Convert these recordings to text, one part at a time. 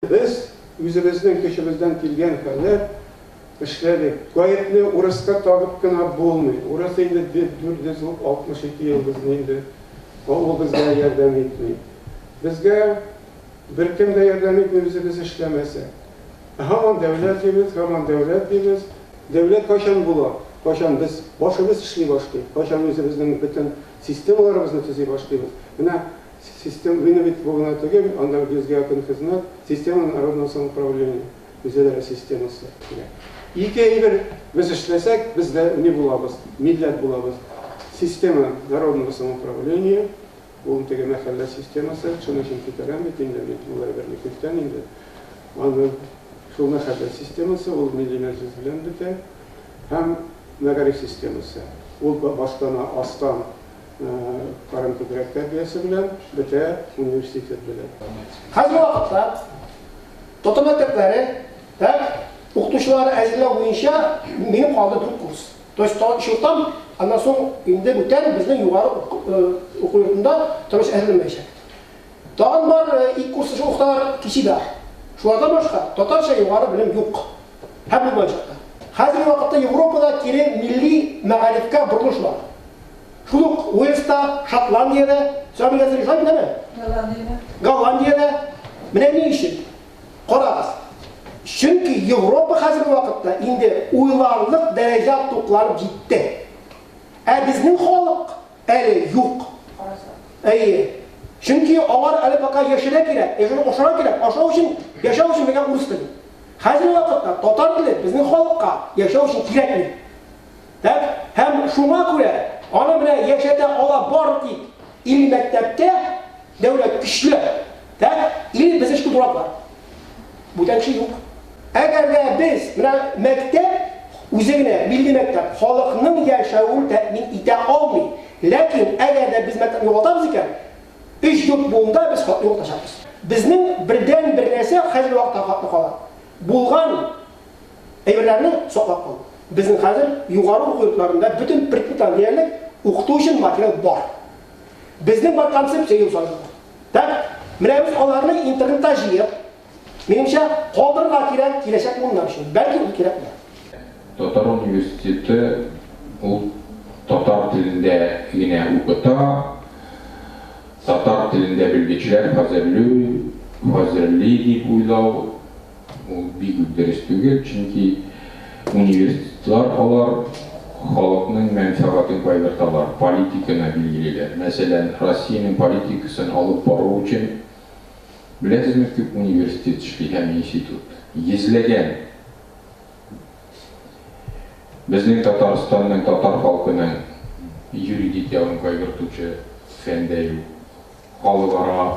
Без үзебезнең көчебездән килгән кадәр эшләдек. Гаепне урыска тагып кына булмый. Урыс инде 462 ел безне инде, ул безгә ярдәм итми. Безгә беркем дә ярдәм итми, үзебез эшләмәсәк. Һаман дәүләт дибез, һаман дәүләт дибез. Дәүләт кайчан була? Кайчан без башыбыз эшли башлый? Кайчан үзебезнең бөтен системаларыбызны төзи башлыйбыз? Менә Систем, мине бит бу гына түгел, анда йөзгә якын хезмәт, система народного самоуправления, үзидарә системасы кирәк. Ике әйбер без эшләсәк, без дә ни булабыз, милләт булабыз. Система народного самоуправления, ул теге мәхәллә системасы, шуның өчен күтәрәм бит инде мин, ул әйберне күптән инде. Аны шул мәхәллә системасы, ул Милли Мәҗлес белән бетә. Һәм мәгариф системасы, ул башлана астан. Карын күкрәк тәрбиясе белән, бетә университет белән. Хәзерге вакытта татар мәктәпләре так укытучылары әзерләү буенча минем калды дүрт курс. То есть өч елдан, аннан соң инде бүтән безнең югары уку йортында тыныч әзерләнмәячәк. Тагын бар ике курс шул укыталар кичидә. Шулардан башка татарча югары белем юк. Һәм булмаячак та. Хәзерге вакытта Европада кире милли мәгарифкә борылыш бар. Шул ук Уэльста, Шотландиядә, сез беләсез, шулай бит, әме? Голландиядә. Голландиядә. Менә ни өчен? Карагыз. Чөнки Европа хәзерге вакытта инде уйларлык дәрәҗә тупланып җитте. Ә безнең халык әле юк. Әйе. Чөнки алар әле пока яшәргә кирәк, яшәргә ашарга кирәк. Ашау өчен, яшәү өчен безгә урыс теле. Хәзерге вакытта татар теле безнең халыкка яшәү өчен кирәкми. Так? Һәм шуңа күрә аны менә яшәтә ала бары тик или мәктәптә дәүләт көчле, так? Или без эшкә дураклар. Бүтән кеше юк. Әгәр дә без менә мәктәп үзе генә, милли мәктәп, халыкның яшәвен тәэмин итә алмый. Ләкин әгәр дә без мәктәпне югалтабыз икән, өч-дүрт буында без халыкны югалтачакбыз. Безнең бердәнбер нәрсә хәзерге вакытта халыкны кала. Булган әйберләрне саклап калу. Безнең хәзер югары уку йортларында бөтен предметлар диярлек укыту өчен материал бар. Безнең бар концепция ел саен. Так, менә без аларны интернетта җыеп, минемчә, калдырырга кирәк киләчәк буыннар өчен. Бәлки ул кирәк булыр. Татар университеты ул татар телендә генә укыта, татар телендә белгечләр хәзерли, хәзерли дип уйлау Ул бик үк дөрес түгел, чөнки университетлар алар халыкның мәнфәгатен кайгырталар, политиканы билгелиләр. Мәсәлән, Россиянең политикасын алып бару өчен, беләсезме, күп университет эшли һәм институт. Йөзләгән. Безнең Татарстанның татар халкының юридик ягын кайгыртучы фән дә юк. Халыкара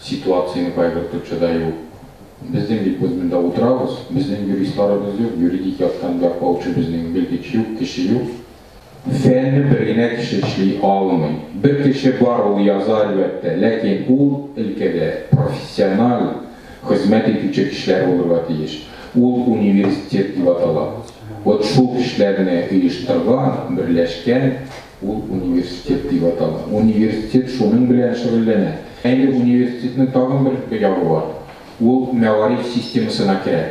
ситуацияне кайгыртучы да юк. Безнең бит без монда утырабыз, безнең юристларыбыз юк, юридик яктан яклаучы безнең белгеч юк, кеше юк. Фәнне бер генә кеше эшли алмый. Бер кеше бар, ул яза, әлбәттә, ләкин ул өлкәдә профессиональ хезмәт итүче кешеләр булырга тиеш. Ул университет дип атала. Вот шул кешеләрне оештырган, берләшкән Ул университет дип атала. Университет шуның белән шөгыльләнә. Ә инде университетның тагын бер ягы бар. Ул мәгариф системасына керә.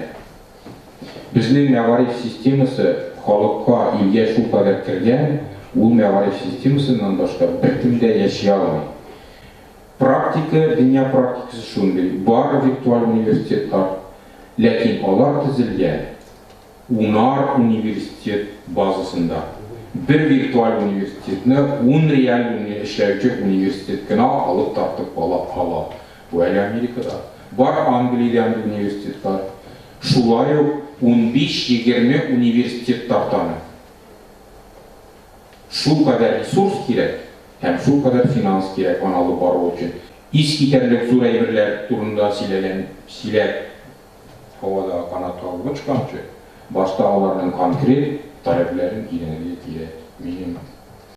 Безнең мәгариф системасы халыкка, илгә шулкадәр кергән, ул мәгариф системасыннан башка беркем дә яши алмый. Практика, дөнья практикасы шундый. Бар виртуаль университетлар, ләкин алар төзелгән унар университет базасында. Бер виртуаль университетны ун реаль эшләүче университет кына алып тартып ала ала. Бу әле Америкада. Бар Англиядә андый университетлар. Шулай ук 15-20 университет тарта аны. Шулкадәр ресурс кирәк һәм шулкадәр финанс кирәк аны алып бару өчен. Искитәрлек зур әйберләр турында сөйләгән, сөйләп Һавада канат кагып очканчы, башта аларның конкрет таләпләрен өйрәнергә кирәк. Минем.